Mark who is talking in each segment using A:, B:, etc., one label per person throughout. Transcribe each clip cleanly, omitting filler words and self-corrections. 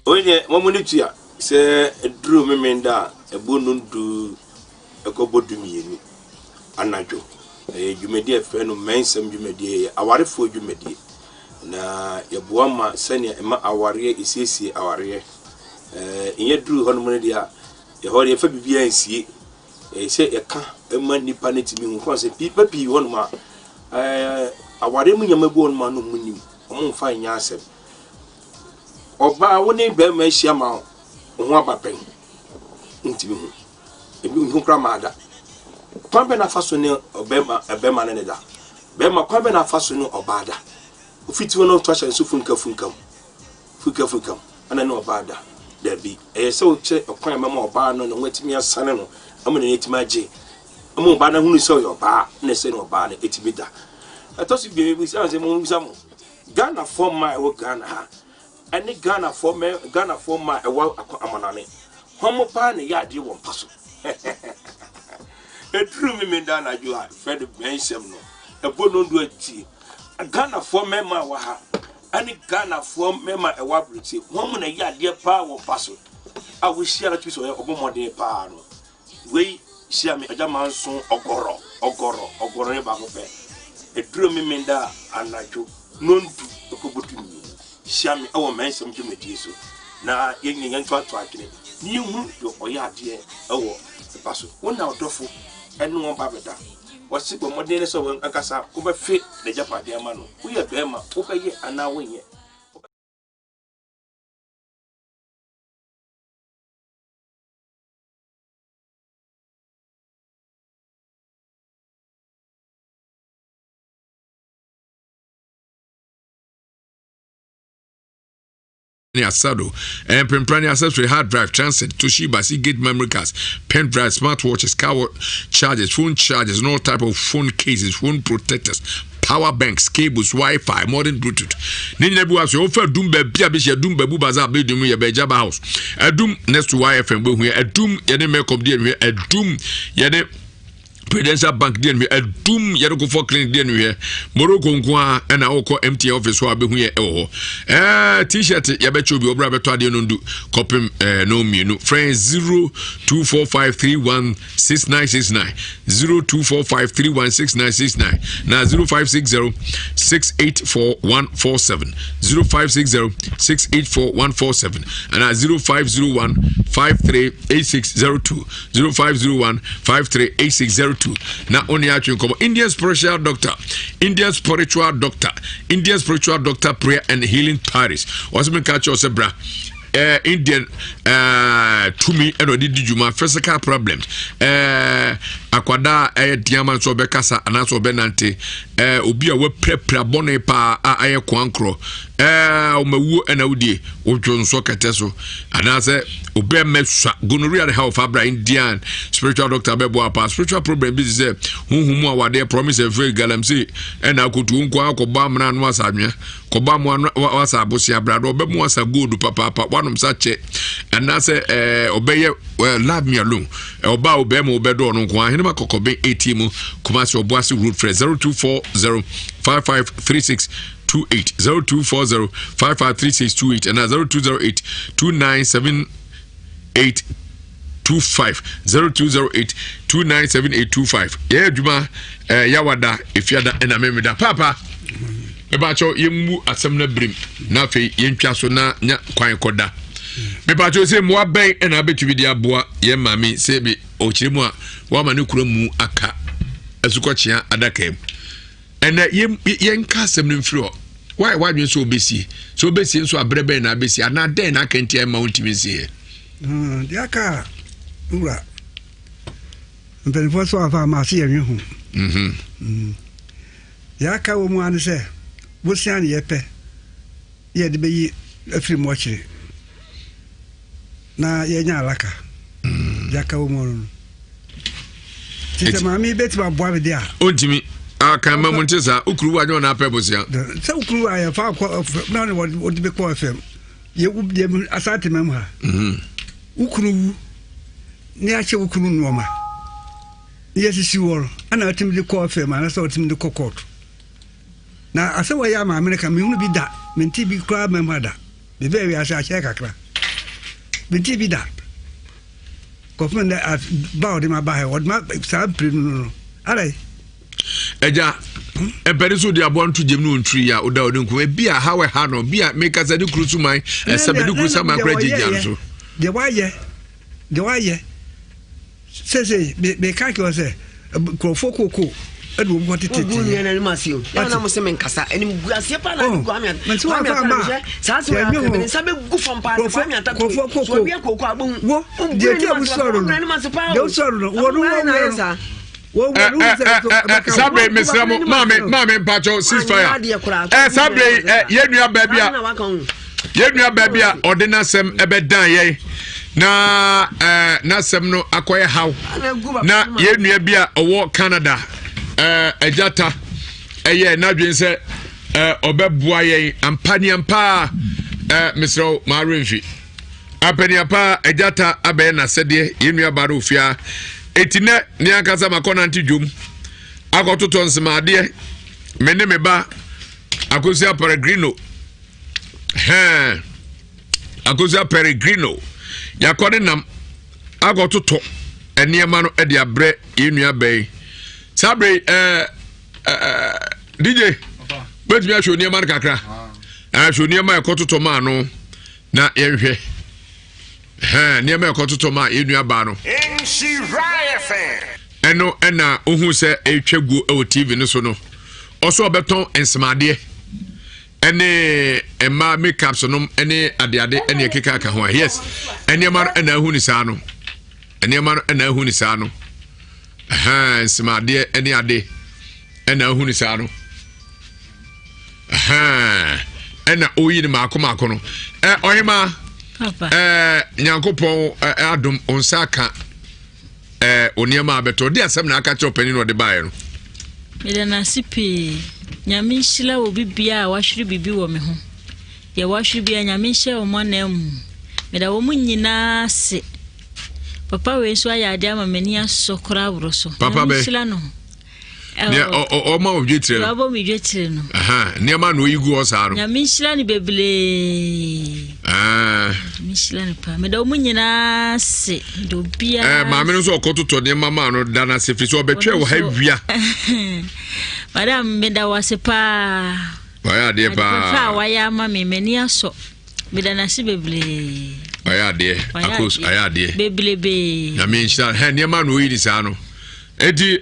A: Wei deɛ mo ne tua sɛ ɛduru Memenda a ɛbɔ nnɔndu ɛkɔbɔ 12 anadwo. Ɛyɛ dwumadie a ɛfrɛ no mmɛnsɛm dwumadie, ɛyɛ awarefoɔ dwumadie. Na yɛboa ma sɛnea ɛma awareɛ, ɛsiesie awareɛ. Ɛɛ nyɛ duru hɔnom no deɛ a, ɛhɔ deɛ yɛfa biribiara nsie. Ɛyɛ sɛ yɛka ma nnipa no tumi hu. Kwan sɛ nnipa pii hɔnom a, ɛɛ awareɛ mu nneɛma bi hɔnom a na wɔn nim, wɔn mfa nyɛ asɛm. Ɔbaa wo ne barima ahyia ma wo ho aba pɛn, ntumi hu. Ebi nhu koraa maa da. Kwan bɛn na afa so ne ɔbɛrima ɛbɛrima ne ne da? Bɛrima kwan bɛn na afa so ne ɔbaa da? Ofiti hɔ na ɔto ahyɛ nso funka funkam. Funka funkam. Ɛna ne ɔbaa da. Dabi, ɛyɛ sɛ wokyerɛ ɛkwan a ɛbɛma ɔbaa no ne ho atumi asane no ama n'ani atumi agye. Ama ɔbaa no ahunu sɛ ɔyɛ ɔbaa na ɛsɛ ne ɔbaa no atumi da. Ɛtɔ so bio, mebisa sɛ mo mo. Ghanafoɔ mmaa a ɛwɔ Ghana ha ɛne Ghanafoɔ mɛ Ghanafoɔ mmaa a ɛwɔ amanane hɔn paa na ɛyɛ adeɛ wɔ mpa so. Ɛduru me menda anadwo a fɛ de bɛnsɛm no ɛbɔ nondu atie. Ghanafoɔ mmarima a ɛwɔ ha ɛne Ghanafoɔ mmarima a ɛwɔ aburokyire hɔn na ɛyɛ adeɛ paa wɔ mpa so a wohyia no tumi sɛ ɔyɛ ɔbɔ mmɔden paa no. Wei hyia me agya manso ɔgɔrɔ ɔgɔrɔ ɔgɔrɔ ne baako pɛ. Ɛduru me menda anadwo nondu ɛkɔbɔ 12 hyia me ɛwɔ mmɛnsɛm dwumadie so na yɛn nyina yɛntoatoa adwene na yɛnhunu deɛ ɔyɛ adeɛ ɛwɔ ɛpa so. Wo na ɔdɔfo ɛne wɔn ba bɛda. Wɔse bɔ mmɔden ne sɛ wɔn ankasa wobɛfe n'agyapadeɛ ama no. Woyɛ bɛrima wobɛyɛ anaa wonyɛ.
B: Ne asado mprempren ne accessory hard drive transit toshiba seagate memory cards pen drive smartwatches car chargers phone chargers and all type of phone cases phone protectors power banks cables wi-fi modern bluetooth ne nyina bi wɔ so wofa adum baabi a bɛhyia adum baabu baza building mu yɛ bɛgyaba house adum next to yfm bɛhu yɛ adum yɛne mɛkɔm deɛ nhwɛ adum yɛne prudential bank deɛ nhwɛ adum yɛne kɔfɔ clinic deɛ nhwɛ morocco nko a ɛna wokɔ mtn office hɔ a bɛhu yɛ ɛwɔ hɔ ɛɛ t-shirt yɛbɛkyɛ obi ɔbrɛ bɛtɔ adeɛ no ndu kɔpem ɛɛ no mmienu frɛ 024531 6969 0245316969 na 0560 684147 0560 684147 ana 0501 538602 0501 538602 na ɔne atwe nkɔmmɔ. Indian spiritual doctor, Indian spiritual doctor, Indian spiritual doctor prayer and healing Paris. Ɔsɛ menka kyerɛ sɛ bra Indian tumi ɛna ɔde di dwuma physical problems akwadaa a ɛyɛ den ama nso ɔbɛkasa anaasɛ ɔbɛnante obi a wapirapira bɔne paa a ayɛ koankorɔ ɔmawuo ɛna wodie wodwo nsɔ kɛtɛ so anaasɛ obɛmɛ sua gonorrhea ne ha ɔfa bra Indian spiritual doctor bɛboa paa spiritual problem bi te sɛ honhom mu awadeɛ promise and faith galamsey ɛna akotuo nko akɔbɔ amena ano asa anwea kɔba mo ano wasa abosea brado ɔbɛ mo wasa gold papaapa wanom sa kyɛ anaasɛ ɛɛ ɔbɛyɛ ɛɛ love me alone ɔba a ɔbɛn mo ɔbɛdɔ ɔno nko ahenema kɔkɔben etie mu kumasi ɔboase road frɛ 0240 5536 28 0240 5536 28 ɛna 0208 297 8 25 0208 297825 yɛyɛ adwuma eh, yawada efiada ɛna memeda paapa mepaakyɛw yɛmmu asɛm no abirim na afei yɛntwa so na nya kwan kɔda mepaakyɛw sɛ mmoa bɛn ɛna abɛtumi de aboa yɛn maame sɛ bi ɔkyerɛ mu a wama ne kura mu aka asukɔkyea adaka mu Ɛnɛ yɛnka asɛm no mfiri hɔ. Woayɛ w'adwene sɛ wobɛsie. Sɛ wobɛsie nso a berɛ bɛn na abɛsie anaa dɛn na aka nti a ɛmma wontumi nsieɛ?
C: Hmm, deɛ aka a wura mpanimfoɔ sɛ wafa ama ase yɛnwe ho. Mhm. Hmm. Deɛ aka wɔ mu ara ne sɛ bosea ne yɛpɛ yɛde bɛyi afiri mu akyire. na yɛnya alaka mm. deɛ aka wɔ mu no nti sɛ maame yi bɛtumi aboa me deɛ a
B: ɔntumi aka ma mu nte saa wokuru wa nyɛ ɔna apɛ bosea
C: sɛ wokuru wa yɛfa kɔ na ne wɔde bɛkɔ fam yɛ asante ma mu ha mhm. wo kunu wu ne akyɛ wo kunu nnoɔma ne yɛsisi wɔ no ana ɔtumi de kɔ fam anaasɛ ɔtumi de kɔ kɔɔto na asɛ wɔyɛ amaame no ka mehunu bi da mente bi koraa ma mu ha da bɛbɛ wiase akyɛ kakra. Mente bi da. Kɔfem dɛ ba ɔde ma ba ha ɔde ma saa mpire no no ara.
B: Ɛgya ɛpɛne so de aboa nto gyem no ɔntiri yɛ a woda ɔde nkum ebi a ha wɔ ha no bi a mekasa ne kuru so man ɛsɛ me ne kuru sa man kora gyegya no so.
C: Deɛ wayɛ deɛ wayɛ sese meka kyerɛ sɛ nkurɔfoɔ kooko ɛna wɔn kɔ tete
D: Wogu nua n'anim ase o. Yɛn na mo se me nkasa. Anim gu aseɛ paa na ade gu ame ata.
C: Mɛ
D: Kwame ata na hwɛ. Saa se wɔn aka ne nsa bɛ gu fam paa sɛ Kwame ata to. So ɔwia kooko a bohu.
C: Wo deɛ tí a mo sɔrɔ no deɛ o sɔrɔ no wɔn wɔn wɔn no.
B: Saa bere mesrɛ mo maame maame mpakyɛw ceasefire ɛ saa bere ɛ yɛn nua baabi a yɛn nua baabi a ɔde n'asɛm ɛbɛdan yɛn na ɛɛ n'asɛm no akɔyɛ haw na yɛn nua bi a ɔwɔ Canada ɛɛ agyata ɛyɛ n'adwene sɛ ɛɛ ɔbɛboa yɛn ampa ni ampa ɛɛ mesrɛ wo maa remfi. Apaniapa agyata abɛyɛ n'asɛdeɛ yɛn nua baa no ofia eti nɛ ne ankasa makɔ nante dwom akɔtotɔ nsemadeɛ me ne me ba Akosua Peregrino hɛn Akosua Peregrino yakɔ ne nam akɔtotɔ nneɛma no de abrɛ yɛn nua bɛyi saa bere ɛɛ ɛɛ DJ bɛtumi ahwɛ nneɛma no kakra ahwɛ nneɛma ɛkɔtotɔ maa no. Na yɛnhwɛ hɛn nneɛma ɛkɔtotɔ ma yɛn nua baa no. Ɛno ɛna ohun sɛ ɛretwa guo ɛwɔ TV no so no. Ɔso ɔbɛtɔn nsemadeɛ ɛne mmaa makeups nom ɛne adeade ɛne ɛkeka aka ho a yes nneɛma no ɛna ahu ne saa no nneɛma no ɛna ahu ne saa no ɛhɛn nsemadeɛ ɛne ade ɛna ahu ne saa no. ɛna ɔyi no maako maako no ɔhema nyankopɔn adom nsa aka nneɛma a bɛtɔ de asɛm na aka kyerɛ ɔpanin na ɔde baeɛ no.
E: Meda no ase pii. Nyame nhyira obi biara a wahwere biribi wɔ me ho. Deɛ wahwere biara Nyame nhyɛ wɔn ananmu. Meda wɔn nyinaa ase. Papa wei nso ayɛ adeɛ ama m'ani asɔ koraa aboro so.
B: Papa
E: Nyame
B: bɛ.
E: nhyira no.
B: Nea ɔma wo dwetire no.
E: Wabɔ me dwetire no.
B: Nneɛma na oyi gu hɔ saa no.
E: Nyame nhyira no bebree.
B: Ah.
E: Nyame nhyira no paa. Meda wɔn nyinaa ase. Meda obiara.
B: Eh, maame no nso ɔkɔtotɔ nneɛma maa no da no ase firi sɛ ɔbɛtwɛ wɔ ha wia.
E: Madam, meda wo ase paa.
B: Wayɛ adeɛ paa.
E: Ade papa a wayɛ ama me, m'ani asɔ. Meda no ase bebree.
B: Wayɛ adeɛ. Akos, ayɛ adeɛ.
E: Bebrebe.
B: Nyame nhyira. Hɛ, nneɛma na oyi ni saa no. Enti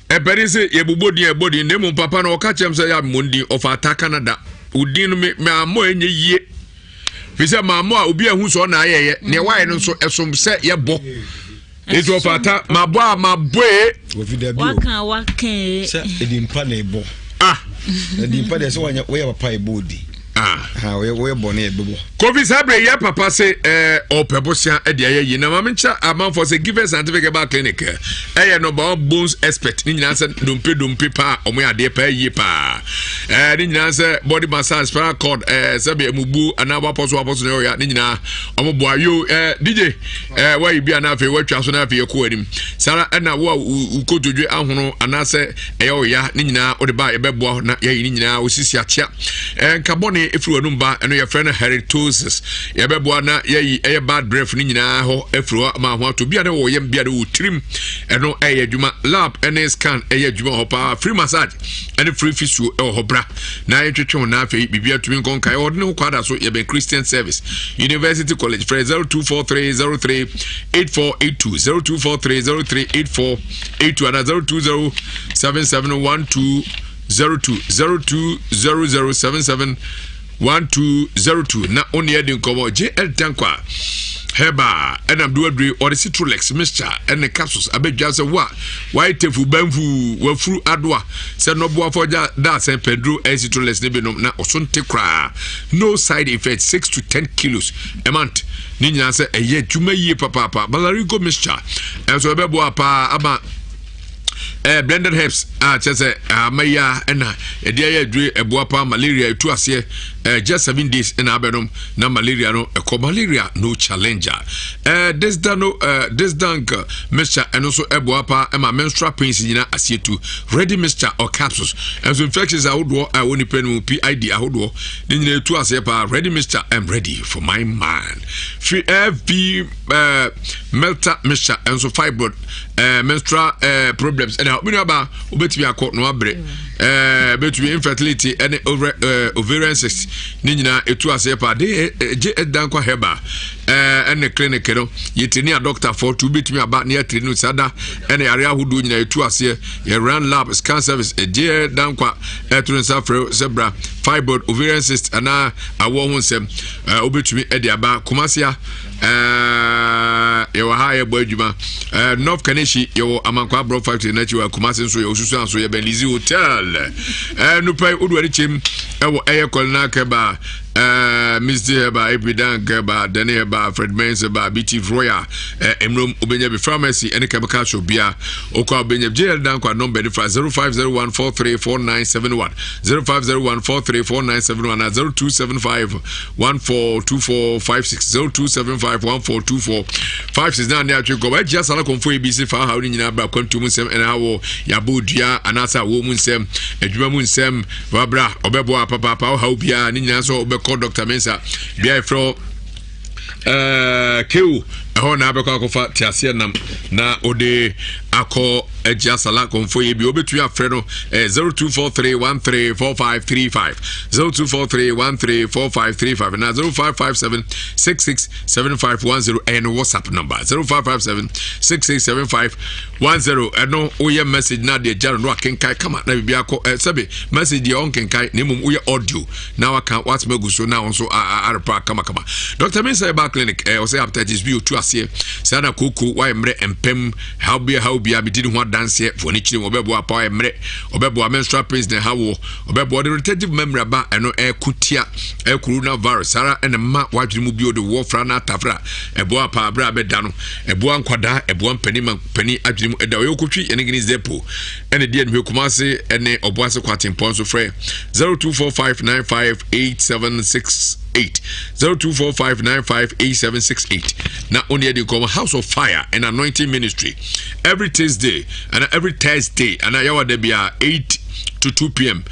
B: ɛpɛne sɛ yɛbobɔ din a ɛbɔ din na mmom papa no ɔka kyerɛm sɛ yɛ ammɔ din ɔfa ata Canada wo din no me mammɔ ɛnyɛ yie fi sɛ mammɔ a obi ahu sɛ ɔna ayɛyɛ nea wayɛ no nso ɛsom sɛ yɛbɔ nti ɔfa ata mabɔ a mabɔe
E: waka waka
F: sɛ ɛdi mpa na ɛbɔ
B: ah
F: ɛdi mpa deɛ sɛ woyɛ papa ɛbɔ odi
B: Ah.
F: Woyɛ bɔne ɛbɛbɔ.
B: Kofi saa bere yɛ papa se eh, ɔpɛ bosea de ayɛ yie na maame nkyɛ amanfoɔ sɛ Given Scientific Herbal Clinic eh, ɛyɛ number one bones expert ne nyinaa sɛ dompe dompe paa ɔmo yɛ adeɛ paa yie paa eh, ne nyinaa sɛ body massage spinal cord eh, sɛbi emubuo anaa wapɔ so wapɔ so na ɔya ne nyinaa ɔmo boa yo eh, DJ eh, wayi bi anaa afei watwa so na afei yɛkɔ anim saa ɛna wo a wo kotodwe ahono anaasɛ ɛyɛ ɔya ne nyinaa wode ba yɛbɛboa na yɛyi ne nyinaa osisi akyea Nka bɔne ɛfiri w'anum ba, ɛno yɛfrɛ no halitosis. Yɛbɛboa na yɛyi ɛyɛ bad breath no nyinaa hɔ afiri hɔ ama ho ato. Bia ne wɔ yam, bia ne wɔ tirim, ɛno ɛyɛ adwuma. Lab ɛne scan ɛyɛ adwuma hɔ paa. Free massage ɛne free physio ɛwɔ hɔ bra na yɛntwetwe wo na afei biribi atumi nkɔ nkae. Ɔde ne ho kɔ ada so yɛbɛn Christian Service University College. Frɛ 0243 03 8482 0243 03 8482 anaa 020 7712 02 02 00 77 1202 na wo ne adi nkɔmmɔ JL Dankwa hɛba ɛnam do adure ɔde citrolex mixture ɛne capsules abɛdwa sɛ wo a wayɛ tefu banfu wafuru adoa sɛ nɔboafo gya da asɛn pɛduro ɛyɛ citrolex ne binom na ɔso nte koraa no side effect 6 to 10 kilos a month ne nyinaa sɛ ɛyɛ adwuma yie papaapa malarigo mixture ɛnso ɛbɛboa paa ama eh, blended herbs a kyerɛ sɛ ama yi a ɛna ɛde ayɛ adure ɛboa paa malaria ɛtu aseɛ Eh, just 7 days ɛna abɛnom na malaria no ɛkɔ. Malaria no challenger. Eh, this da no, eh, this dank mixture ɛno nso ɛboa paa ɛma menstrual pains nyinaa aseɛ tu. Ready mixture or capsules ɛnso infections ahodoɔ a ɛwɔ nipa no mu, PID ahodoɔ ne nyinaa etu aseɛ paa. Ready mixture, I'm ready for my man. Fi FB melter mixture ɛnso fibroid, menstrual problems ɛna obi nua wobɛtumi akɔ na wabrɛ bɛtumi infertility ɛne ovarian cyst ne nyinaa ɛtu aseɛ paa de gye ɛda nkwa herbal ɛne clinic no. Yɛtiri a doctorfoɔ tu wobɛtumi aba ne yɛtiri no saa da ɛne yare ahodoɔ nyinaa ɛtu aseɛ. Yɛ run lab scan service ɛgye ɛda nkwa ɛto no nsa frɛ sɛ bra. Fibroid, ovarian cyst anaa awoɔ ho nsɛm, wobɛtumi ɛde aba Kumasia. Yɛwɔ ha, yɛbɔ adwuma North Kaneshi, yɛwɔ Amankwa Aborɔ factory n'akyi wɔ Kumase nso, yɛwɔ Susu nso, yɛbɛn Lizzy Hotel. Nupa yi wodu ani kyɛm ɛwɔ ɛyɛ Kɔlina Kɛba, Misty Heba, Epidan Kɛba, Dani Heba, Fred Mens Heba, BT Royal Emrom, wobɛnya bi pharmacy ɛne chemical shop bia wokɔ a wobɛnya. JL Dankwa number ne fra 0501 434971, 0501 434971 na 0275 142456, 0275 142456 na ne atwe nkɔmɔ agyia sala kɔmfo ABC fa haw ne nyinaa bra. Kwantu mu nsɛm ɛna wɔ yɛabɔ dua anaasɛ awɔ mu nsɛm, adwuma mu nsɛm, wabra ɔbɛboa papaapa. Ɔhaw biara ne nyinaa nso wobɛkɔ Dr Mensa bia ɛfrɛ keo ɛhɔ na abɛkɔ akɔfa teaseɛ nam na ɔde akɔ agye asala kɔmfo yɛ bi. Wobɛtumi afrɛ no 0243 134535, 0243 134535 na 0557 667510. Ɛyɛ no WhatsApp number, 0557 667510. Ɛno woyɛ message na deɛ gya no no akenkan kama na biribi akɔ. Sɛbe message deɛ ɔnkenkan na mmom woyɛ audio na waka watema agu so na wo nso arepa kamakama. Dr Mensa ɛba clinic, ɔsɛ hepatitis B otu aseɛ saa na kooko wayɛ mmerɛ mpɛm haw bia haw bia medi ne ho adanseɛ fo ne kyerɛ mu. Ɔbɛboa pa wayɛ mmerɛ, ɔbɛboa menstrual pains na ɛha wɔ, ɔbɛboa ɔde retentive memory aba, ɛno ɛko tia coronavirus saa ara ɛna mma wadwene mu bio de wɔ fra na atafra. Ɛboa paa berɛ a bɛda no, ɛboa nkwadaa, ɛboa mpanin ma mpanin adwene mu ɛda. Ɔyɛ okotwi ɛne Guinness Depo ɛne deɛ nhwɛ Kumase ɛne Ɔboase Kwatempɔn so. Frɛ 0245958768, 0245958768 na ɔne adi nkɔmmɔ. House of Fire and Anointing Ministry, every Tuesday and every Thursday ana yɛwɔ da bia 8 to 2 p.m.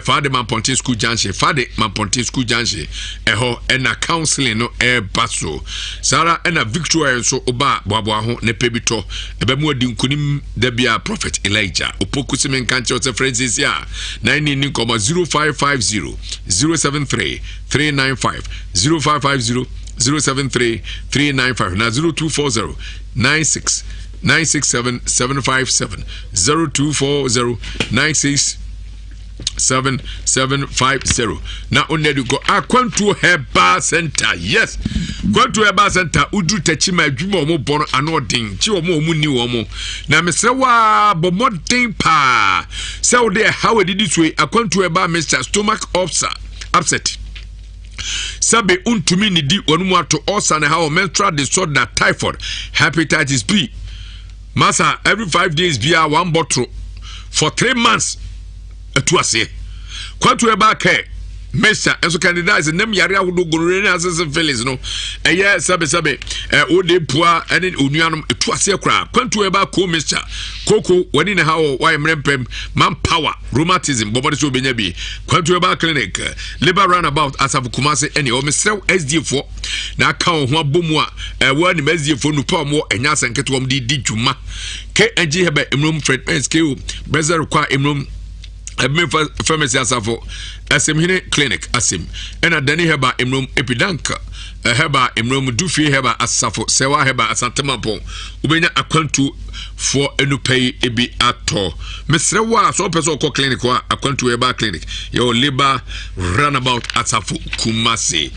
B: Fade Mampɔnten School Junction, Fade Mampɔnten School Junction ɛhɔ ɛna counseling no ɛreba so saa ara. Ɛna Victoria nso ɔba boaboa ho ne pɛ bi tɔ ɛbɛmu adi nkonim da bia. Prophet Elijah Opoku sɛ menka nkyerɛ sɛ frɛ nsɛsi a na ɛne ni nkɔmmɔ 0550 073 395, 0550 073 395 na 0240 96 967 757, 0240 96 7750 na ɔnna kɔ Akwantuo Herbal Center. Yes, Kwantuo Herbal Center, woduru takyi ma adwuma a wɔn bɔ no ano ɔden kyi wɔn a wɔn ni wɔn na mesrɛ waa bɔ mmɔden paa sɛ wode ɛhaw adidi so yi. Akwantuo Herbal mixture, stomach ulcer, upset, sɛbe ntumi nidi wɔn mu ato ulcer ne ha wɔ, menstrual disorder, typhoid, hepatitis B. Masa, every 5 days bia one bottle for 3 months atu aseɛ. Kwantu Herbal Care mixture nso candidiasis nam yare ahodoɔ, gonorrhea ne asese syphilis no ɛyɛ sɛbesɛbe ɛ wode pua ɛne onuanom etu aseɛ koraa. Kwantu Herbal Co mixture, koko wani ne ha wɔ wayɛ mmerɛ mpɛm, man power, rheumatism, bɔbɔde sɛ obɛnya bi. Kwantu Herbal Clinic, Labour Roundabout, Asafo Kumase ɛne ɛwɔ. Mesrɛw SDA foɔ na aka wɔn ho abɔ mu a ɛwɔ anim SDA foɔ nupa wɔn wɔ ɛnyɛ asɛnketewa wɔn de di dwuma. KNG Herbal Emrom, Fred SKO Bɛsɛr kwa Emrom ɛbɛn pharmacy asafo Asɛmhene Clinic asɛm ɛna Dani Herbal Emrom, Epidank Herbal Emrom, Dufie Herbal asafo, Sɛwa Herbal Asantemampɔn. Wobɛnya akwantu foɔ enupa yi ebi atɔ. Mesrɛ wo a sɛ wopɛ sɛ ɔkɔ clinic hɔ a, Akwantu Herbal Clinic yɛwɔ Labour Runabout, Asafo Kumase.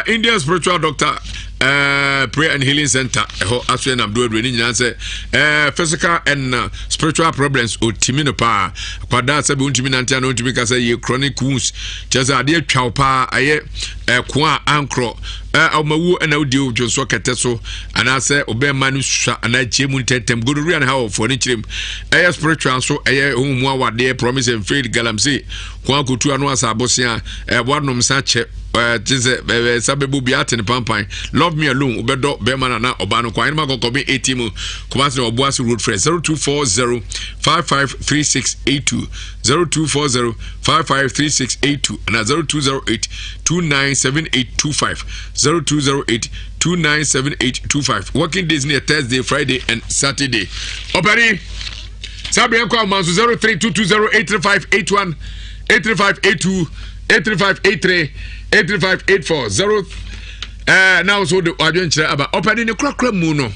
B: Indian spiritual doctor. Eh, prayer and healing center ɛhɔ aso ɛnam do aduro ne nyinaa sɛ eh, physical and uh, spiritual problems otimi no paa kwadaa sɛ bi wontumi nante ana wontumi kasa yie chronic wounds kyerɛ sɛ adeɛ twa wo paa ɛyɛ ɛko a ankorɔ ɔmawuo ɛna wodie wo dwonsɔ kɛtɛ so anaasɛ wobɛma no sua anaa kyie mu ntɛntɛm gonorrhea ne ha wɔfoɔ ne kyerɛ mu ɛyɛ spiritual nso ɛyɛ honhom mu awadeɛ promise and faith galamsey ko akotu ano asa abosea wanom nsa kyɛ te sɛ nsa bɛbɔ bi ate ne pampan love me alone wobɛdɔ bɛrima no anaa ɔbaa no kwan ɛnoma kɔkɔbe atm Kumasi na ɔboase road frɛ 0240 553682 0240 553682 anaa 0208 297825 0208 297825 working days ne yɛ Thursday Friday and Saturday ɔpɛni saa bere nkɔ ahoma nso 03220 83581 83582 83583 83584 0 ɛɛ na nso de adwenkyerɛ aba ɔpɛni ne korakora mu no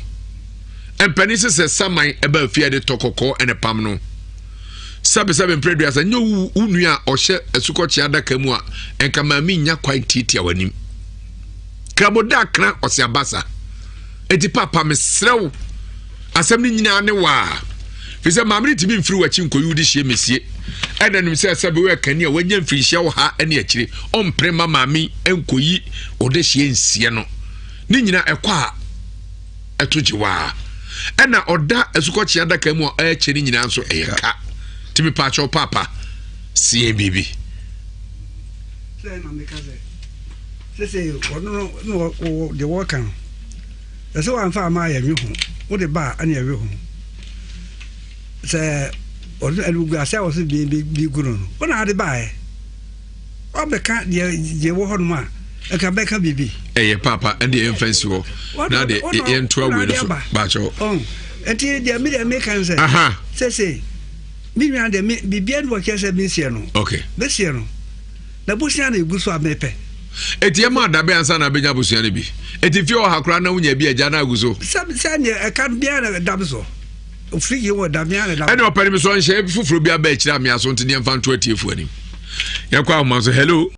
B: mpanin sɛ sɛ saman ɛba afie de tɔ kɔkɔɔ ɛna pam no sɛbesɛbe mpere duasa nyɛ wo nua a ɔhyɛ asukɔkyea adaka mu a nka maame nya kwan tiatia w'anim kramoda akra ɔse abasa eti papa mesrɛ wo asɛm no nyinaa ne waa fi sɛ maame no tumi mfiri w'akyi nkɔyi wo de hyie mesie ɛna nim sɛ sɛ bɛwɛ kani a wanya mfirinhyia wɔ ha ne akyire ɔmpere ma maame nkɔyi ɔde hyie nsie no ne nyinaa ɛkɔ a ɛto gye waa ɛna ɔda asukɔkyea adaka mu a ɛkyɛ ne nyinaa nso ɛyɛ ka tumi paakyɛw paapa sie biribi.
C: Sɛ na meka sɛ sese ɔno no na ɔwɔ deɛ wɔka no ɛsɛ wɔamfa ama a yɛnwe ho wode ba a ɛne ɛwe ho sɛ ɔno animguase a wɔso bi bi gu no no wona ade baeɛ Wabɛka deɛ deɛ ɛwɔ hɔnom a, ɛka bɛka biribi.
B: Ɛyɛ paapa ɛnde yɛmfa nsi hɔ na de yɛntoa wei no so baakyɛw.
C: Nti deɛ me deɛ meka ne sɛ sese me nua deɛ me biribiara ni wɔkyerɛ sɛ mensiɛ no.
B: Okay.
C: Mɛsiɛ no. Na bosea na egu so a mepɛ.
B: Eti ɛma adabe ansa na abɛnya abusua no bi. Eti fie ɔha koraa na wonya bi agya na agu so.
C: Sɛ sɛ neɛ ɛka no biara na ɛda me so. Ofirigye wɔ da me ara na ɛda.
B: Ɛna ɔpɛ no me so nhyɛ foforɔ bi aba akyire a me aso nti deɛ mfa nto atiefo anim. Yɛkɔ ahoma so hello.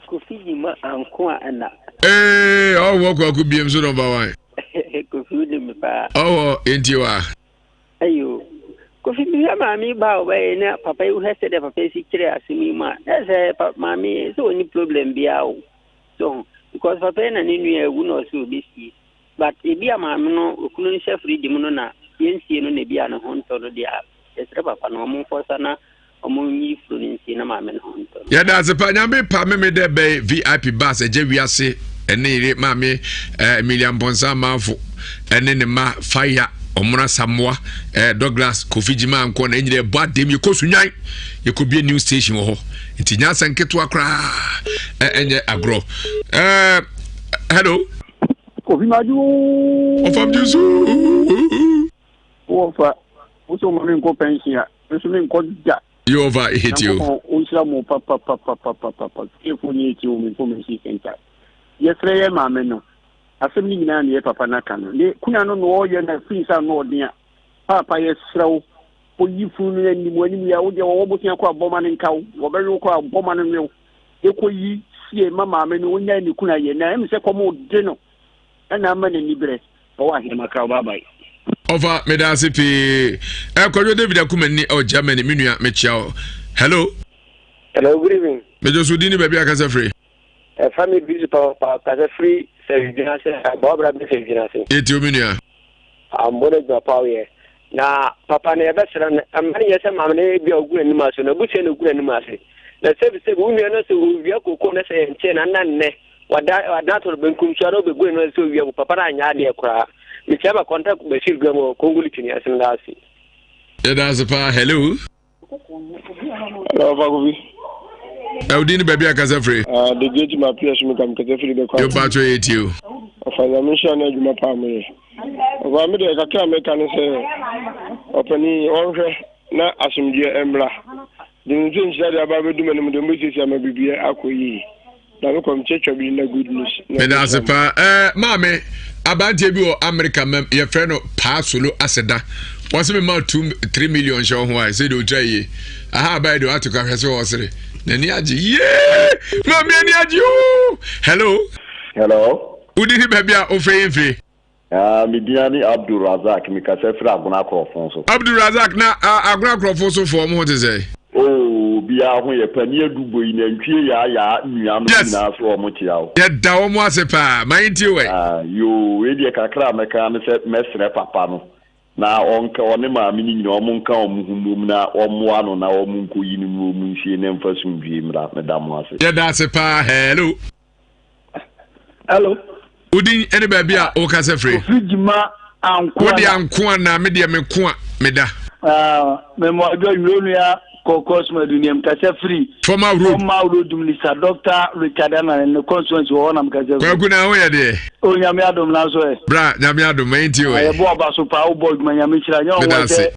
G: Kofi Jima anko a ɛna.
B: Ee ɔwɔ kwaku biem so number one.
G: Kofi wuli mi paa.
B: Ɔwɔ nti wa.
G: Ayo Kofi mi hwɛ maame ba a ɔbɛyɛ na papa yi hwɛ sɛ deɛ papa yi si kyerɛ asɛm yi mu a na sɛ maame yi sɛ ɔni problem biara o so because papa yi na ne nua ewu na ɔsɛ ɔbɛsie. But ebia maame no okunu no hyɛ fridge mu no na yɛnsie no na ebia ne ho ntɔ no deɛ a, yɛsrɛ papa no ɔmo mfɔsa na ɔmo nyi funu no nsie na maame no ho ntɔ no.
B: Yɛda ase pa nyame pa meme dɛ bɛyɛ vip bus ɛgye wiase ɛne yere maame eh, Emilia Mpɔnsa Amanfo ɛne ne ma Fire Ɔmona Samoa eh, Douglas Kofi Gyima Ankɔ na ɛnyina ɛbɔ adem yɛkɔ Sunyan yɛkɔbie new station wɔ hɔ nti nyansa nketewa koraa ɛnyɛ agorɔ eh, hello
H: Kofi Maju.
B: Ɔfam Jesu.
H: Wɔfa wosɛ ɔma me nkɔ pɛnsin a nso me nkɔ da.
B: Yehova hate you.
H: Nyankopɔn ɔnhyira mo papapapapapa. Tiefo ne etie wɔ information center. Yɛsrɛ yɛ maame no. Asɛm no nyinaa ne yɛ papa no aka no. Ne kuna no na ɔyɛ na firi nsa no ɔden a. Paapa yɛsrɛ wo. Oyi funu no anim anim yɛ wo deɛ wɔwɔ bosea kɔ a bɔma no nka wo. Wɔbɛwe wo kɔ a bɔma no nwe wo. Ekoyi sie ma maame no onyae ne kunu ayɛ na ɛm sɛ kɔm de no ɛna ama n'ani brɛ ɔwɔ ahenem akra bye bye.
B: Ɔfa meda ase pii. Eh, Kwadwo David Akumani ɛwɔ Germany me nua mekyia wo. Hello.
I: Hello, good evening.
B: Mejo so din ne baabi akasa firi.
I: Ɛfa me busy papa kasa firi sɛ dwena ase bɔbra bi sɛ dwena ase.
B: Yɛtie me nua.
I: Ambɔ no adwuma pa woyɛ. Na papa no yɛbɛsrɛ no, mma no nyɛ sɛ maame no ebia ogu n'anim ase no, abusua na ogu n'anim ase. Na sɛbisɛbi wo nua no sɛ owia kookoo na sɛ yɛnkyee no ana nnɛ wada wada ato no benkum so ana obegu n'anim ase sɛ owia ko papa no anyɛ adeɛ koraa. Mekyia ma kɔnta Bashir Guam wɔ Kongoli Twene ase meda ase.
B: Yɛda ase paa hello.
J: Hello, Papa Kofi.
B: Ɛwodi ni baabi akasa firi.
J: Ah, the great ma pia so mi kam kasa firi bɛkɔ.
B: Yóò bá tó yɛ ti o.
J: Ɔfa nyame nhyira ne adwuma paa mo yɛ. Ɔfa mi deɛ kakra mi ka ne sɛ ɔpani ɔnhwɛ na asomdwoeɛ mmra. De ne nso nhyira de aba abɛdu m'anim de mbɛsiesie ama biribiara akɔ yie. Na me kɔm kyɛ bi na good news.
B: Meda ase paa. Ɛɛ eh, maame, aberanteɛ bi wɔ Amerika mɛm yɛfrɛ no Paa Solo Aseda. Wɔsɛ me ma 2 3 million hyɛ ho a sɛ deɛ ɔtwa yie. Aha abaɛ deɛ wato ka hwɛ sɛ ɔsere. N'ani agye. Yee! Maame ani agye oo! Hello.
I: Hello.
B: Wodi ne baabi a wofɛ yi mfiri?
K: Ah, me din ne Abdul Razak, mekasa firi Agona Akorɔfo so.
B: Abdul Razak, na ah, Agona Akorɔfo so foɔ mo ho te sɛ?
K: Oh, obiara ho yɛ pa, ne adu bɔ yi, nantwie yaayaa nnuanom
B: yes.
K: nyinaa so wɔn kyea wo.
B: Yɛda wɔn ase paa, ma yɛntie wɔ.
K: Ah, yoo, wei deɛ kakra a mɛka ne sɛ mɛsrɛ papa no na ɔnka ɔne maame no nyinaa wɔn nka wɔn ho mmom na wɔmmoa no na wɔn nkɔyi no na wɔn nsie na mfa sumdwie mmra. Meda mo ase.
B: Yɛda ase paa, hello.
L: Hello.
B: Wodin ɛne baabi a wokasa firi?
L: Kofi Gyima Ankoa.
B: Wode ankoa na me deɛ me ko a meda.
L: Ah, memo adwa nwuro nua kɔkɔ soma dunia mkasa firi.
B: Former road.
L: Former road minister Dr. Richard Anane ne constituency wɔ hɔ na mkasa firi.
B: Kwaku na ho yɛ deɛ.
L: O nyame adom na so ɛ.
B: Bra nyame adom ma yɛntie wɔ.
L: Yɛbɔ aba so paa wobɔ adwuma nyame nhyira nyɛ wɔn sɛ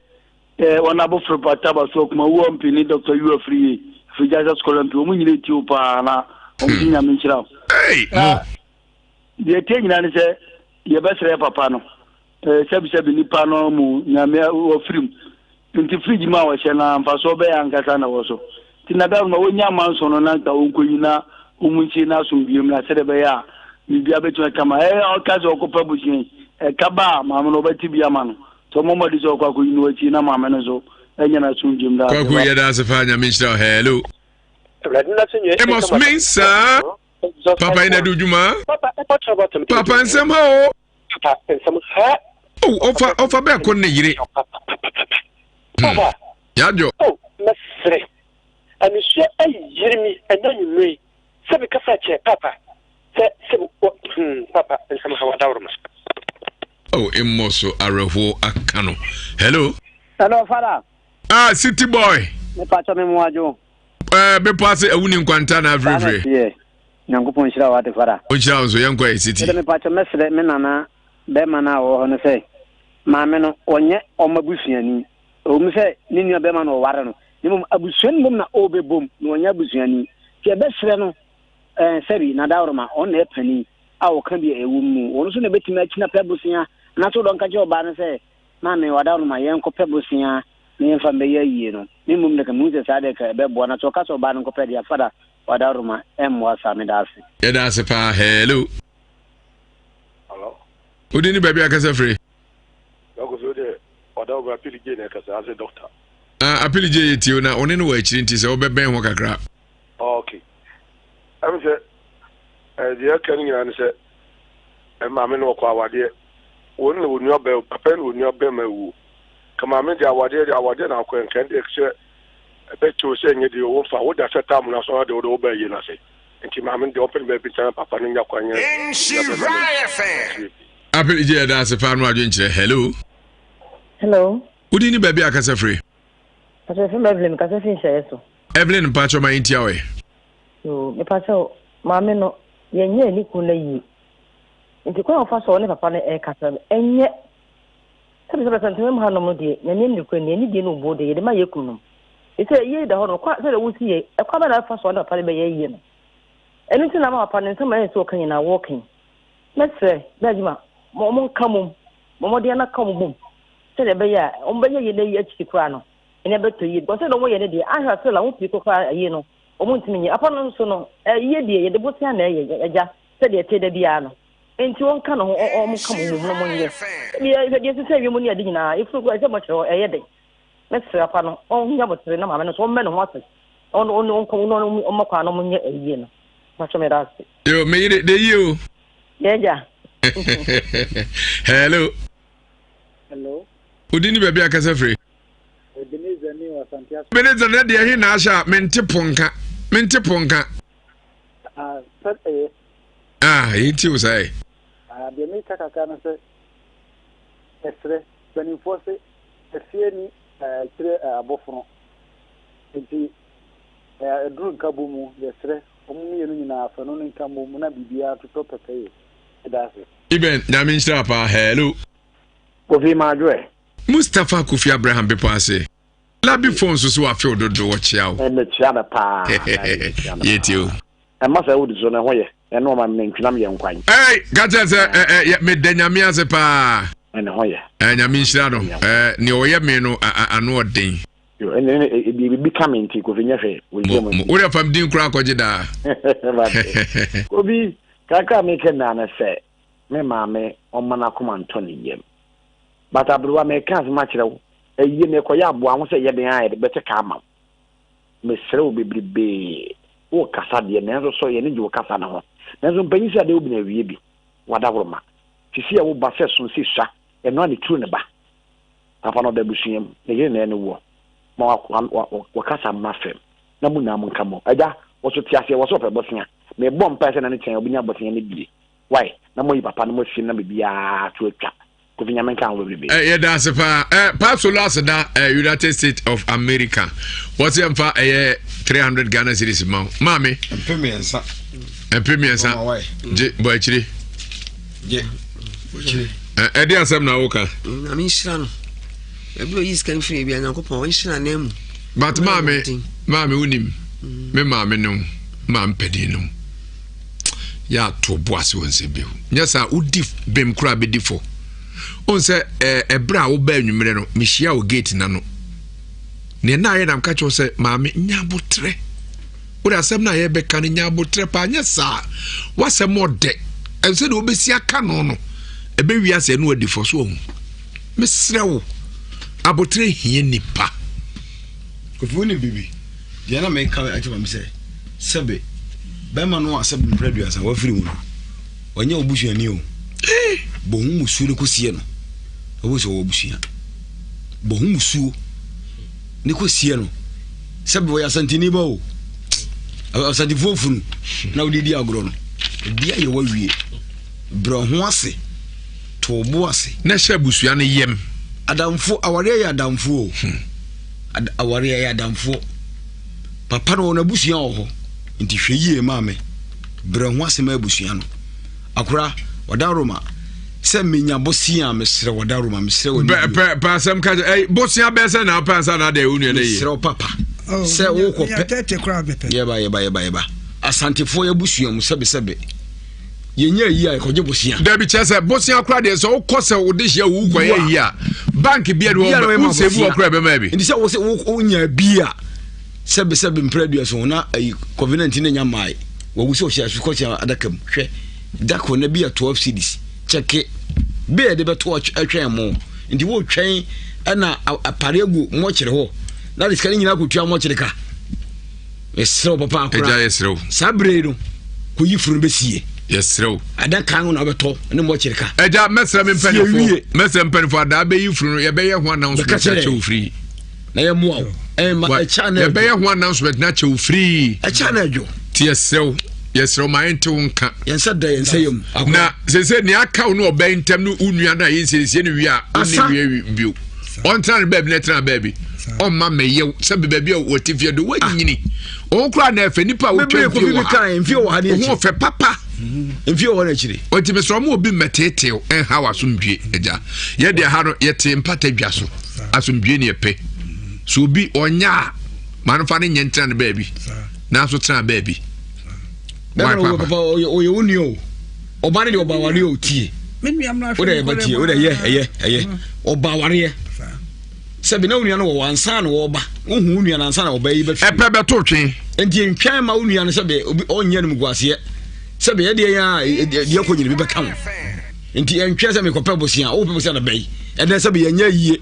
L: Eh, wɔn abofra pata ba so akuma wu ɔmpi ne Dr. Yu Afriye, Afiri Scholar mpi, wɔn nyina etie wo paa na wɔn ti nyame nhyira wo.
B: Hey, mo.
L: Deɛ ɛtie nyina ne sɛ yɛbɛsrɛ papa no, eh, sɛbisɛbi nipa no mu nyame wɔfirim. Nti fridge mu a wɔhyɛ no mfasoɔ bɛyɛ ankasa na wɔ so. Nti na dawuro ma wɔnya amanso no na nka wɔnkɔyi na wɔn nsie no asomdwoeɛ mu na sɛdeɛ ɛbɛyɛ a biribiara bɛtumi akama. Ɛyɛ ɔka sɛ ɔkɔpɛ abusua yi, ɛka ba a maame no wɔbɛte bi ama no. Sɛ ɔmɔ mmɔden sɛ ɔkɔ akɔyi no akyi na maame no nso anya n'asomdwoeɛ mu daa.
B: Kwaku yɛda ase paa nyame nhyira wo. Hello.
I: Awurade n'asomdwoeɛ
B: Amos Mensah. Papa yi na di dwuma. Papa nsɛm ha o.
I: Papa nsɛm ha.
B: Oh, ɔfa ɔfa bɛɛ kɔ ne yere.
I: Papa.
B: Yadwo.
I: Oh, mɛsrɛ. Anisua ayiri mi ɛnɛ anwummerɛ yi sɛ mekasa kyerɛ papa sɛ sɛ hmm, papa nsɛm ha wadaworoma.
B: Oh, mmɔ so awerɛhoɔ aka no. Hello.
M: Hello, father.
B: Ah, city boy.
M: Mepakyɛ me mmoadwo.
B: Eh, bepɔ ase awu ne nkwanta na afirifiri.
M: Saa Nyankopɔn nhyira wo ade fada.
B: Ɔnhyira wo nso yɛnkɔ ɛ city.
M: Mede mepakyɛ mɛsrɛ me nana bɛrima no a ɔwɔ hɔ no sɛ maame no ɔnyɛ ɔma busuani. Ɛwɔ mu sɛ ne nua bɛrima na ɔware no, na mmom abusua no mmom na ɔrebɛbom na ɔnyɛ abusuani. Nti ɛbɛsrɛ no ɛɛ sɛbi na dawroma ɔno na ɛyɛ panin a ɔka bi a ɛwɔ mu. Ɔno nso na ɛbɛtumi akyina pɛ bosea anaasɛ wodɔ nka kyerɛ ɔbaa no sɛ maame wadaworoma yɛnkɔpɛ bosea na yɛmfa mbɛyɛ ayie no. Me mmom de ka mehu sɛ saa deɛ ka ɛbɛboa na sɛ ɔka sɛ ɔbaa no nkɔpɛ deɛ a fada wadaworoma ɛmmoa saa. Meda ase.
B: Yɛda ase paa. Hello.
N: Hello.
B: Wodi ne baabi akasa firi?
N: Dɔkɔ so de ɔda ɔbɛ apili gye na ɛkasa ase dɔkta.
B: Ah, apili gye yɛ tie na ɔne no wɔ akyiri nti sɛ wobɛbɛn ho kakra.
N: Okay. Ɛm sɛ deɛ ɛka no nyinaa ne sɛ maame no ɔkɔ awadeɛ wɔn na wɔnua bɛ papa na wɔnua bɛma awuo ka maame deɛ awadeɛ deɛ awadeɛ na akɔ nka deɛ sɛ ɛbɛkyɛw sɛ nyɛ deɛ wɔfa woda sɛ tam no aso deɛ wode wobɛ yie no ase nti maame deɛ ɔpɛ no baabi tena papa no nya kwan nyɛ nua bɛma no.
B: Apɛ gye ɛda ase paa no adwenkyerɛ. Hello.
O: Hello.
B: Wodi ne baabi akasa firi?
O: Pastor fim Evelyn kasa fi nhyɛeɛ so.
B: Evelyn mpakyɛw ma yɛntia wo ɛ.
O: Yoo mepakyɛw maame no yɛnyɛɛ ne kunu no ayie nti kwan a ɔfa so a ɔne papa no ɛkasa no ɛnyɛ sɛbi sɛbi asantewam mu hanom no deɛ nyame anim nokorɛ ni anidie ne obuo deɛ yɛde ma yɛ kunu nom ɛsɛ ayie da hɔ nom kwan sɛdeɛ wosi yɛ ɛkwan bɛ na ɛfa so ɔne papa no bɛyɛ ayie no ɛno nti na ama papa no nsɛm a ɛyɛ sɛ ɔka nyinaa wɔka yi mɛsrɛ bɛ adwuma ma ɔmo nka mom ma ɔmo deɛ no ka ɔmo bom sɛdeɛ ɛbɛyɛ a ɔmo bɛyɛ yie no akyiri koraa no ɛnɛ bɛtɔ yie because sɛdeɛ ɔmo yɛ no deɛ ahwɛ asɛ la ho pii koraa ayie no Wɔn ntumi nyɛ. Apa no nso no, ayie deɛ yɛde bosea na ɛyɛ, agya, sɛdeɛ ɛteɛ da biara no. Enti wɔnka ne ho, wɔnka mo mmom na monyɛ. Sɛdeɛ hwɛ deɛ ɛsesɛ wiem ne ade nyinaa, efunu koraa ɛsɛ mɔkyerɛ hɔ, ɛyɛ den. Mɛsrɛ apa no, ɔnyɛ abotere na maame no nso ɔmmɛ ne ho ase, na ɔne ɔne ɔnkɔ na ɔne ɔmmɔ kwan na wɔnyɛ ayie no. Mpakyɛ meda ase.
B: Yo, me yere, de yie o.
O: Yɛ agya.
B: Hello.
P: Hello.
B: Wodi ni baabi akasa firi?
P: Ebenezer ni wɔ Asante ase.
B: Ebenezer na deɛ he na ahyɛ a mente po nka mente po nka.
P: Ah, sɛ ɛyɛ.
B: Ah, yɛn ti o saa yɛ.
P: Ah, deɛ meka kakra no sɛ ɛsrɛ mpanimfoɔ se efie ni akyire abɔfono nti ɛduru nkabɔ mu yɛsrɛ wɔn mmienu nyinaa afanu no nka mmom na biribiara totɔ pɛpɛyɛ ɛda ase.
B: Ibɛn nyame nhyira paa hello.
Q: Kofi Madwoɛ.
B: Mustapha Kofi Abraham bepɔ ase. Labi phone so so wafew dodo wɔkyea wo.
Q: Mekyea no paa.
B: Yɛtie o.
Q: Ɛma sɛ wodi so no ɛho yɛ. Ɛne ɔma nantwinam yɛ nkwan.
B: Ɛy ka kyerɛ sɛ ɛ ɛ meda nyame ase paa.
Q: Ɛne ho yɛ.
B: Ɛ nyame nhyira no. Ɛ nea ɔyɛ me no ano ɔden.
Q: Yo ɛne ne ebi ebi ka me nti Kofi nyɛ hwee. Wo
B: mo wode fam din koraa kɔgye daa.
Q: Kofi kakra meka nyinaa ne sɛ. Me maame ɔmma n'akoma ntɔ ne yam. But aberewa meka asɛm akyerɛ wo, ayie no ɛkɔyɛ aboa ho sɛ ɛyɛ den a yɛde bɛte ka ama wo. Mesrɛ wo bebrebee, wokasa deɛ nanso sɔ yɛn ani gye wo kasa no ho. Nanso mpanyin sɛ adeɛ wo bi na awie bi, wadaworoma. Sisi a wo ba sɛ so sɛ sua, ɛno a ne turu ne ba. Papa no ɔda abusua mu, ne yere na ɛne woɔ. Ma wakasa mmra fam na mo nyinaa monka mmom. Agya, wo so te aseɛ, wɔ sɛ ɔpɛ bosea. Mebɔ mpaeɛ sɛ na ne kyɛn ɔbɛnya bosea no bie. Wai na moayi papa no moasie no na biribiara to atwa. Kofi Nyame nka ho bebrebe.
B: Eh, yɛda ase paa eh, Pap Solo aseda eh, United States of America wɔsɛ yɛmfa ɛyɛ 300 Ghana cedis ma wo maame
F: mpe mmiɛnsa
B: mpe mmiɛnsa gye bɔ akyire
F: gye bɔ akyire
B: ɛde eh, asɛm na woka
D: nyame nhyira no ebi oyi sika mfiri ebi anyankopɔn ɔnhyira nan mu
B: but maame maame wonim mm. me maame no maame panin no yɛ ato bo ase wɔ nsɛm bi ho nyɛ saa wodi bem koraa bɛdi fɔ ɔn sɛ ɛberɛ a wobaa anwummerɛ no mehyia wɔ gate na no neɛ na ayɛ nam ka kyerɛ sɛ maame nya abotrɛ wode asɛm no a yɛbɛka no nya abotrɛ paa nyɛ saa woasɛm ɔdɛ ɛnsɛ deɛ wobɛsi aka no no ɛbɛwi asɛ ɛno adi fɔ so ɔhu mesrɛ wo abotrɛ hia nipa
F: Kofi wonim biribi? Deɛ na meka akyerɛ maame sɛ, sɛbe bɛrima no a sɛbe mprɛ aduasa wafiri mu no, ɔnyɛ wo busuani o. Bɔ ho musuo no kɔsie no. Ɔbɛhu sɛ ɔwɔ abusua. Bɔ ho musuo ne kɔsie no. Sɛbe ɔyɛ asanteni ba o. Asantefoɔ funu na wode di agorɔ no. Ebi ayɛ wawie. Brɛ ho ase. To wo bo ase.
B: Na hyɛ abusua no yam.
F: Adamfo, awareɛ yɛ adamfo o. Hmm. Ad, awareɛ yɛ adamfoɔ. Papa no wɔ n'abusua wɔ hɔ. Nti hwɛ yie maame. Brɛ ho ase ma abusua no. Akora, ɔda Roma. Sɛ menya bosea a mesrɛ wɔda Roma mesrɛ wɔ
B: ne pɛ pɛ asɛm ka kyɛ bosea bɛɛ sɛ na apɛ ansa na adeɛ wo nua no yie.
F: Mesrɛ wo papa. Oh, sɛ wokɔ pɛ. Yɛba yɛba yɛba yɛba. Asantefoɔ yɛ abusua mu sɛbesɛbe. yɛnyɛ ayi a yɛkɔgye bosea.
B: Dabi kyerɛ sɛ bosea koraa deɛ sɛ wokɔ sɛ wode hyia wo kɔyɛ ayi a bank bi a de wɔn wosɛ bi wɔ koraa bɛma bi.
F: Nti sɛ wo sɛ wonya bi a sɛbe sɛbe mpere aduaso na ayi covid-19 na nya mmae wawu sɛ ɔhyɛ asu kɔhyɛ adaka mu hwɛ dako na bi a 12 cedis kyɛke bi a yɛde bɛto atwɛn mo nti wotwɛn ɛna apare agu mmɔkyere hɔ na de sika no nyinaa kɔtua mmɔkyere ka Yɛsrɛ wo papa akora.
B: Agya yɛsrɛ wo.
F: Saa berɛ yi no kɔyi funu no bɛsie.
B: Yɛsrɛ wo.
F: Adaka no na wobɛtɔ ne mmɔkyere ka.
B: Agya mɛsrɛ me mpanimfoɔ. Mɛsrɛ mpanimfoɔ adaa bɛyi funu no yɛbɛyɛ ho announcement akyɛ wo firi.
F: Na yɛmmoa wo. Ɛma ɛkyɛ na
B: yɛbɛyɛ ho announcement na akyɛ wo firi.
F: Ɛkyɛ na adwo.
B: Ti yɛsrɛ wo yɛsrɛ wo ma yɛnte wo nka.
F: Yɛn nsa da yɛn nsa yam.
B: Na sese nea aka wo ne ɔbɛn ntam ne wo nua no a yɛnsiesie no wie a wo ne wie bio. Ɔntena ne baabi na ɛtena baabi. Ɔmma mɛyɛw sɛ baabi a wɔte fie do wɔanyini. Ah. Wɔn koraa na ɛfɛ nipa a wɔtwa mfie wɔ ha.
F: Mfie wɔ ha ne
B: akyi. Wɔn ɔfɛ papa.
F: Mfie wɔ hɔ n'akyiri.
B: Ɔnti mesrɛ ɔmo obi mmɛteetew ɛnha wɔ asomdwie agya. Yɛ deɛ ha no yɛte mpata dwa so. Asomdwie ne yɛpɛ. So obi ɔnya a ma no fa ne nyɛ ntena ne baabi. Nanso tena baabi.
F: Bɛrɛ papa ɔyɛ wo nua o. Ɔba ne deɛ ɔba awareɛ o tie. Wode yɛ ba tie wode yɛ ɛyɛ ɛyɛ ɔba awareɛ. Sɛbi na wo nua no wɔ hɔ ansa na wɔba wohu wo nua no ansa na ɔba yi bɛfie.
B: Ɛpɛ bɛto twe.
F: Nti ntwɛn ma wo nua no sɛbi obi ɔnyɛ no muguaseɛ sɛbi ɛdeɛ yɛn a deɛ kɔ nyina bi bɛka ho nti ɛntwɛn sɛ mekɔpɛ bosea wopɛ bosea na bɛyi ɛnɛ sɛbi yɛnyɛ yie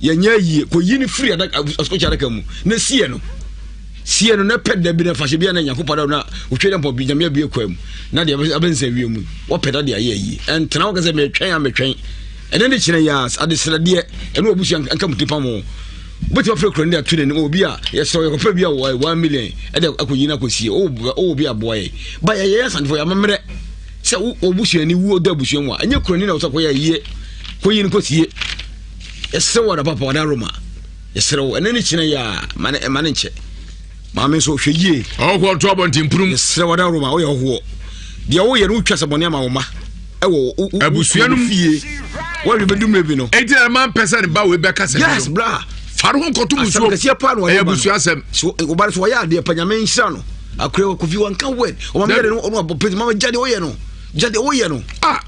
F: yɛnyɛ yie kɔyi no firi asukɔkyɛ adaka mu na sie no sie no na pɛ da bi na fahyɛ bi a na nyankopɔn da na otwa dɛ mpɔ bi nyame abue kwa mu na deɛ abɛnsa wie mu wɔpɛ da de ayɛ yie ɛntena wo kɛ sɛ metwɛn a metwɛn ɛnɛ ne kyerɛ yɛ adesrɛdeɛ ɛne wabusua nka mu tipa mo wobɛtumi afrɛ kura no de ato n'anim obi a yɛsrɛ yɛkɔpɛ bi a wɔ 1 million ɛde akɔyi no akɔsie wowɔ bi aboa yɛ ba yɛyɛ asantefoɔ yɛamammerɛ sɛ wɔbusuani wuo da abusua mu a ɛnyɛ kurani na wɔsɛ kɔyɛ yie kɔyi no kɔsie yɛsrɛ wɔ da papa ɔda roma yɛsrɛ wo ɛnɛ ne kyerɛ yɛ a ma ne nkyɛ Maame nso hwɛ yie.
B: Ɔhohoɔ nto abɔntenpono mu.
F: Mesrɛ wo adaworo ma woyɛ ɔhohoɔ. Deɛ woyɛ no wotwa sɛ bɔne ama wo mma ɛwɔ
B: abusua no
F: fie. Wɔhwɛ bɛdu mmerɛ bi no.
B: Enti na ma mpɛ sɛ ne ba wei bɛka sɛ.
F: Yes bra.
B: Fa no ho nkɔto mu nsuo.
F: Asɛm kɛseɛ paa na wɔde
B: ba no. Ɛyɛ abusua asɛm.
F: So ɔba no so wɔyɛ adeɛ pa nyame nhyira no. Akora kofi wanka word. Ɔma meyɛ de no ɔno abɔ pɛti mama gya deɛ woyɛ no. Gya deɛ woyɛ no.
B: Ah.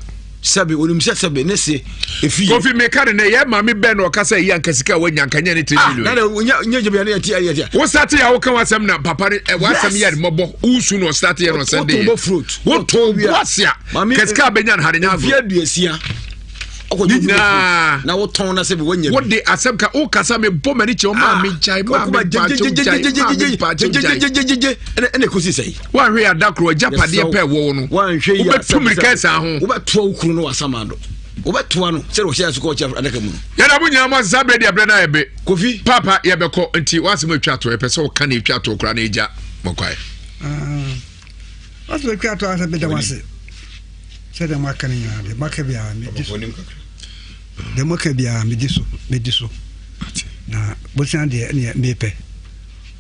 F: Sɛbe onim sɛ sɛbe ne se efi.
B: Kofi meka ne nɛ yɛ maame bɛn na ɔka sɛ yi anka sika a wanya anka nyɛ ne 3
F: ah,
B: million.
F: Na na nya nya gye bia ne yɛ yɛ.
B: Wo start yɛ wo ka wasɛm na papa ne eh, wasɛm yɛ ne mɔbɔ wosu na ɔstart yɛ na ɔsɛn de.
F: Woto bɔ fruit.
B: Woto bɔ asia. Ka sika bɛnya no ha ne nya agorɔ.
F: Mfie aduasia.
B: Ne nyinaa.
F: Na wotɔn na sɛ bi wanya bi.
B: Wode asɛm ka wokasa me bɔ m'ani kyɛ ɔma me gyae ma me mpakyɛw gyae ma me mpakyɛw gyae.
F: Ɛna ɛkɔsi sɛn.
B: Woanhwɛ yɛ ada koro agyapadeɛ pɛ wɔ wo no.
F: Woanhwɛ yɛ
B: wobɛtu mmirika saa ho.
F: Wobɛtoa wo kunu no wɔ asamando. Wobɛtoa no sɛdeɛ wɔhyɛ ase kɔ ɔkyɛ adaka mu no.
B: Yɛda mo nyinaa mo ase saa berɛ deɛ berɛ no ayɛ be.
F: Kofi.
B: Paapa yɛbɛkɔ nti w'asɛm atwa to yɛpɛ sɛ woka ne atwa to koraa na ɛgya mɔkwae.
C: W'asɛm atwa to asɛ meda mo ase sɛdeɛ moaka no nyinaa deɛ moaka biara medi so deɛ moaka biara medi so medi so na bosea deɛ ɛneɛ mepɛ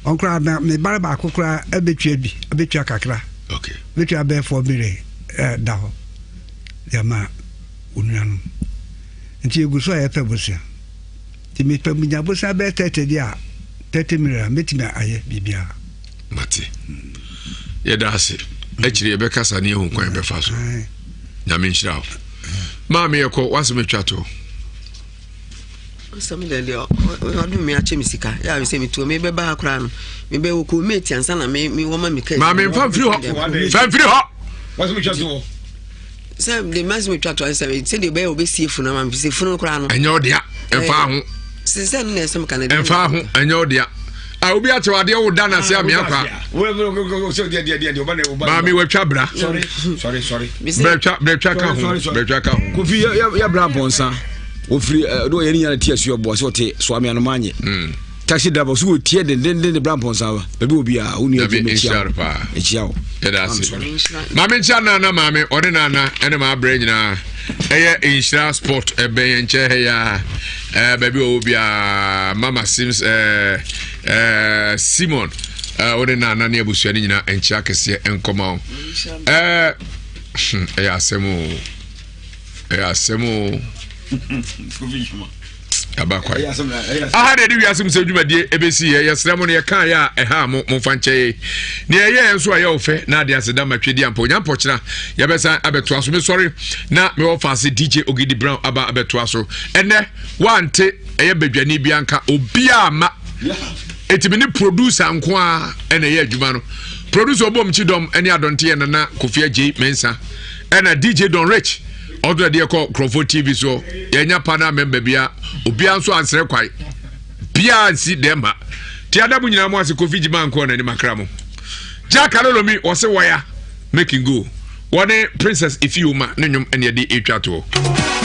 C: Wɔn koraa na me ba baako koraa ɛbɛtua bi ɛbɛtua kakra.
B: Okay.
C: Bɛtua bɛyɛ fɔ million ɛda hɔ de ama onuanom. Nti egu so a yɛpɛ bosea. Nti mepɛ nya bosea bɛyɛ 30 deɛ a 30 million a mɛtumi ayɛ biribiara.
B: Mate. Yɛda ase. Akyire yɛbɛkasa ne yɛhu kwan bɛfa so. Nyame nhyira wo. Maame yɛkɔ w'asɛm atwa toɔ.
D: Asɛm deɛ deɛ ɔdom me akyɛ me sika yɛ a sɛ metuo mebɛba ha koraa no mebɛwɔ kɔ mate ansa na me wɔma me ka
B: maame mfa mfiri hɔ fa mfiri hɔ
D: sɛ de mase metwa to sɛ sɛdeɛ ɛbɛyɛ wɔbɛsie funu ama me sɛ funu koraa no
B: ɛnyɛ ɔdea ɛmfa ho
D: sɛ sɛ no na ɛsɛm ka no
B: ɛmfa ho ɛnyɛ ɔdea a obi akyɛ adeɛ wo da n'ase amea kwa maame watwa bra brɛtwa ka ho brɛtwa ka ho
F: kofi yɛ bra mpɔnsa wɔfiri eh, de ɔyɛ ne nyina te asuo boa sɛ ɔte soame anoma anyɛ hmm. taxi driver so wɔtie dendenden de bra mpɔnsa ba baabi wɔ biaa wo nua gye mekyia wo ɛkyia wo
B: yɛda ase maame nkyia nana maame ɔne nana ɛne maa brɛ nyinaa ɛyɛ nhyira sport ɛbɛn yɛn nkyɛn ha yi a ɛɛ baabi wɔ biara mama sims ɛɛ ɛɛ simon ɛɛ ɔne nana ne abusua ne nyinaa nkyia kɛseɛ nkɔma wo ɛɛ hmm, ɛyɛ asɛm o ɛyɛ asɛm o aba kwae aha na ɛde wiase mu sɛ dwumadie ɛbɛsi yɛ yɛsrɛ mo no yɛka yɛ a ɛha mo momfa nkyɛ yɛ nea ɛyɛ yɛn nso a ɛyɛ wo fɛ na ade aseda ma twɛdi ampa onya mpɔkyena yɛbɛsan abɛtoa so mesɔre na mewɔ faase dj ogidi brown aba abɛtoa so ɛnɛ wante ɛyɛ badwani bi anka obiaa ma ɛtumi ne producer nko a ɛna ɛyɛ adwuma no producer ɔbɔm kyidɔm ɛne adɔnte yɛ nana kofi agyei mensa ɛna dj don rich ɔdo ɛdeɛ kɔ nkurɔfoɔ tv so yɛnya pa no amɛmba bia obiara nso ansrɛ kwae biara nsi dɛm ha nti ada mo nyinaa mo ase kofi gyima nkoɔ n'anim akra mo jack alolomi wɔse wɔya making go wɔne princess ifioma ne nnwom ɛne ɛde ɛtwa toɔ.